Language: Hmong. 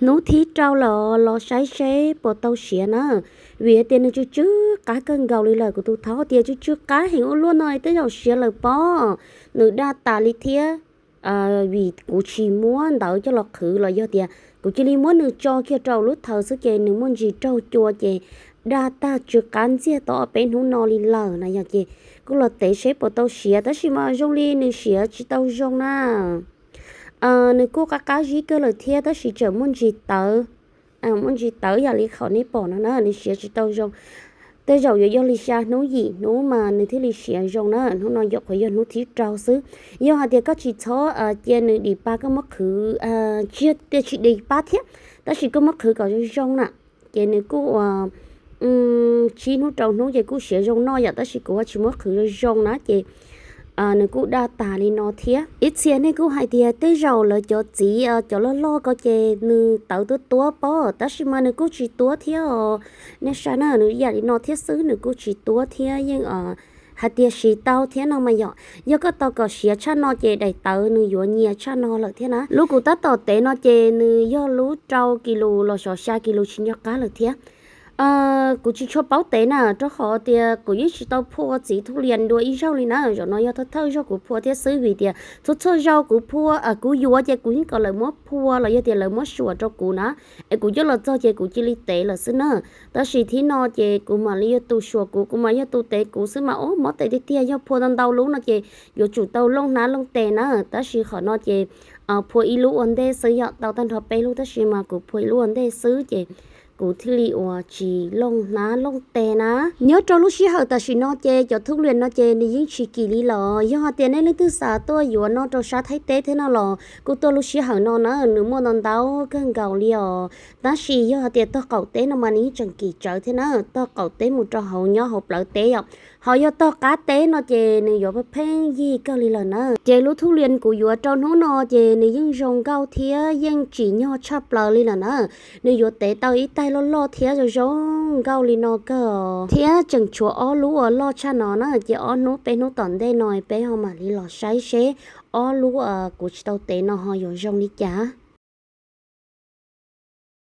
Hnub thib rau los los saib seb puas tau siav na, vim tias nws tsw tsw qab kawg nkaus li lawm. Kuv tus thov tias tsw tsw qab heev ua luaj no tej zaum siav lawm pob. Nws daj tas li thiab, vim kuv tsis muab ntawv coj los qhwv los yog tias kuv cia li muab nws tso kiag rau lub thawv xwb ces nws muaj ntsis raug cua ces daj tag tsw qab ntxiag tau ob peb hnub no li lawm na yog ces kuj los tev seb puas tau siav tab sis mas zoo li nws siav tsis tau zoo na. Nws kuj qab qab zib kawg lawm thiab tab sis tseem muaj ntsis tawv, muaj ntsis tawv yam li qhov nej pom no na, nws siav tsis tau zoo. Tej zaum yuav yog li xya hnub yim hnub mas nws thiaj li siav zoo na. Hnub no yog qhuav yog hnub thib rau xwb. Yog hais tias koj tsis txhob cia nws dim pa, koj muab qhwv, tsis yog tias tsis dim pa thiab, tab sis koj muab qhwv kom zoo zoo na, ces nws kuj ua tsib hnub rau hnub ces kuj siav zoo noj yom, tab sis kuv ho tsis muab qhwv zoo zoo na ces nws kuj daj tas li no thiab. Ib txhia nej kuj hais tias tej zaum lawv cov txiv cov loj loj ko ces nws tawv tuab tuab pob, tab sis mas nws kuj tsis tuab thiab os. Nej saib na, nws yam li no thiab xwb nws kuj tsis tuab thiab, yeej hais tias siv tau thiab no mas yom. Yog koj tau kom siav tshaj no ces daim tawv nws yuav nyias tshaj no lawm thiab na. Lub kuv tab tom tev no ces nws yog lub rau kis lus los xyov xya kis lus tsis nco qab lawm thiab. Kuv tsis tshua paub tev na, rau qhov tias kuv yeej tsis tau phua txiv thub lias dua ib zaug li na. Zaum no yog thawj thawj zaug kuv phua thiab xwb, vim tias txhua txhua zaug kuv phua, kuv yuav ces kuv yeej kom lawv muab phua los yog tias lawv muab suam rau kuv na, es kuv coj los txog ces kuv cia li tev lawm xwb na. Tab sis thib no ces kuv mam li yog tus suam kuv, kuv mam yog tus tev kuv xwb mas, ob mob tes tiag tiag. Yog phua ntau ntau lub no ces yuav tsum tau looj hnab looj tes na, tab sis qhov no ces phua ib lub ua ntej xwb yom, tau tag nrho peb lub tab sis mas kuv phua ib lub ua ntej xwb ces kuv thiaj li uas tsis looj hnab looj tes na. Nyob rau lub sij hawm tam sim no ces cov thub lias no ces nws yeej tsis kim li los. Yog hais tias nej leej twg xav tuaj yuav noj rau sab Thaib teb thiab no los kuj tuaj lub sij hawm no na, nws muaj ntau ntau kawg nkaus li os. Tab sis yog hais tias tog qaum teb no mas nws yeej tseem kim tsawv thiab na, tog qaum teb mus rau hauv nyob hauv plawv teb yom. Ho yog tog qab teb no ces nws yuav pheej yig kawg li lawm na. Ces lub thub lias kuv yuav rau hnub no ces nws yeej zoo nkauj thiab yeej tsim nyog tshaj plaws li lawm na. Nws yuav tev tau ib taig loj loj thiab zoo zoo nkauj li no kawg thiab tseem tshuav ob lub uas loj tshaj no na, ces ob hnub peb hnub tom ntej no peb ho mam li los saib seb ob lub kuv tsis tau tev no ho yuav zoo li cas.